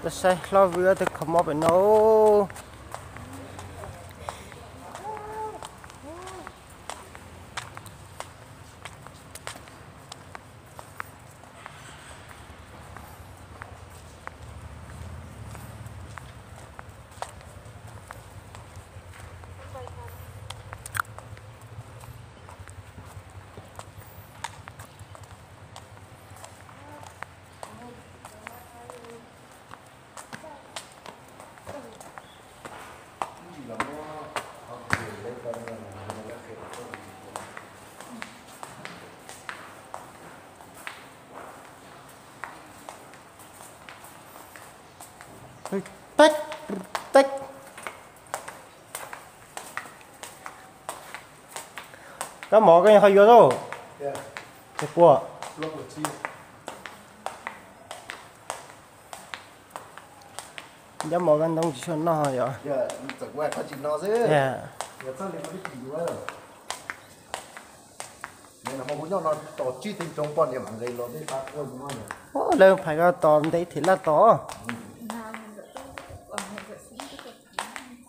Saib hlob vwm ob tug kho mob pem no. Teb, teb. Kab mov koj ho yuav lauj? Ces puas? Kab mov kab ntoo tsis tshua noj yom? Lawv phais ko tos ntev thiab laj tos.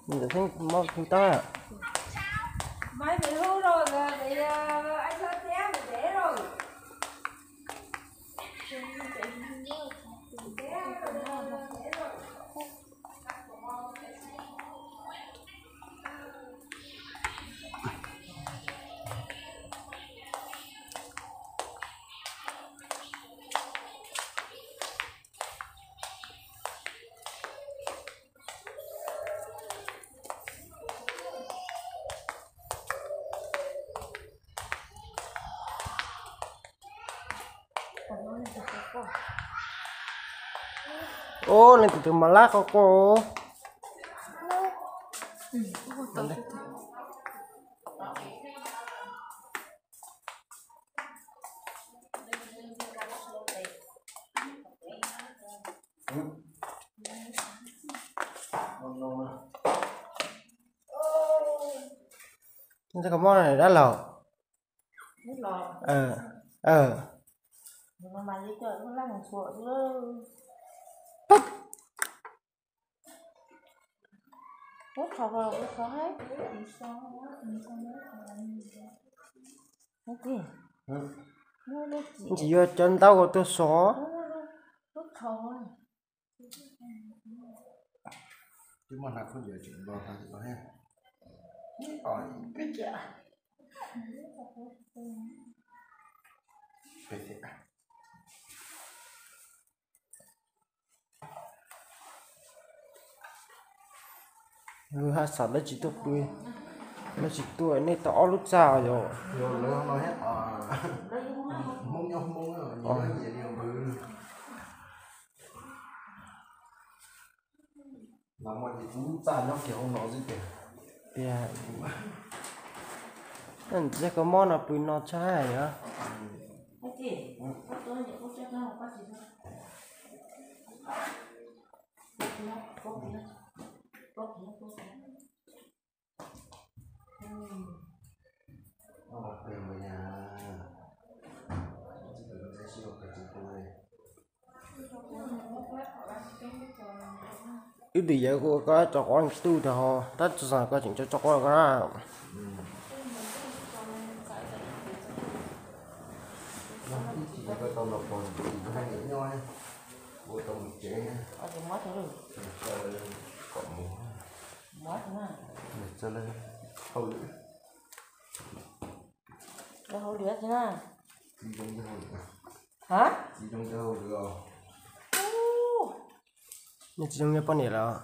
Ntxawm xeeb mob tag. Ub, leej twg tus mas lab qau qau. Koj mob dab laug? Tsis yuav cov ntaub ua tuaj so. Lawv haj xam lawv tsis tuaj pw, lawv tsis tuaj, nej tau ob lub txaj yom. Tias, tias koj mob no pw no tshaj yom. Wb twb yawv ua koj tso quav tub tag ho tab tsis xav koj tseem tso tso quav koj. Hauj lwm, hauj lwm na. Hab? Tsis zoo nyob poj niam lawm.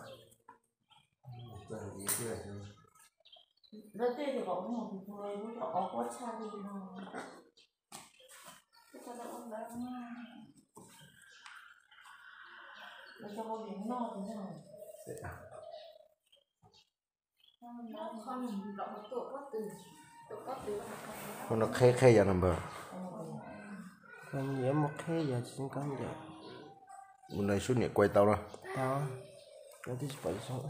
Ua no qheb qheb yam no npawg. Ua no sub niam kuaj tau los? Tau. Twb tsis pom zoo.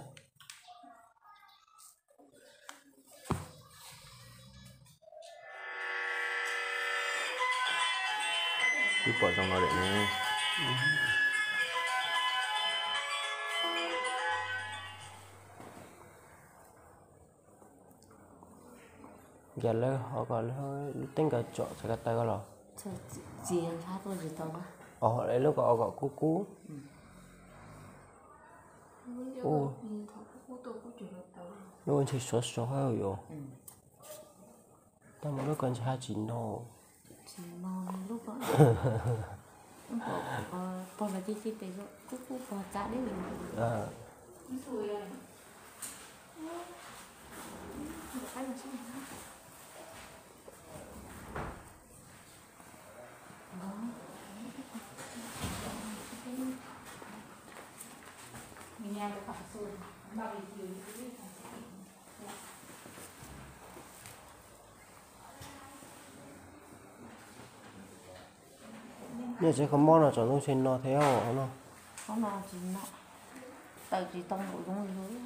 Twb pom zoo no lawm ne. Yog lawv ho kom lub teeb kaw tsom txhais ko taw ko los? Txiav ntsha tuaj tsis tau. Lub ko kom kub kub. Lub ntshe sov sov yuav. Tau mus lub ko ntshe tsis no. Tsis no lub ko. Pog los cia cia tes kub kub pog txav deb li. Nej tsev kho mob no tsaus ntuj ntshe no thiab no. Tawm tsis tau npaum zoo li.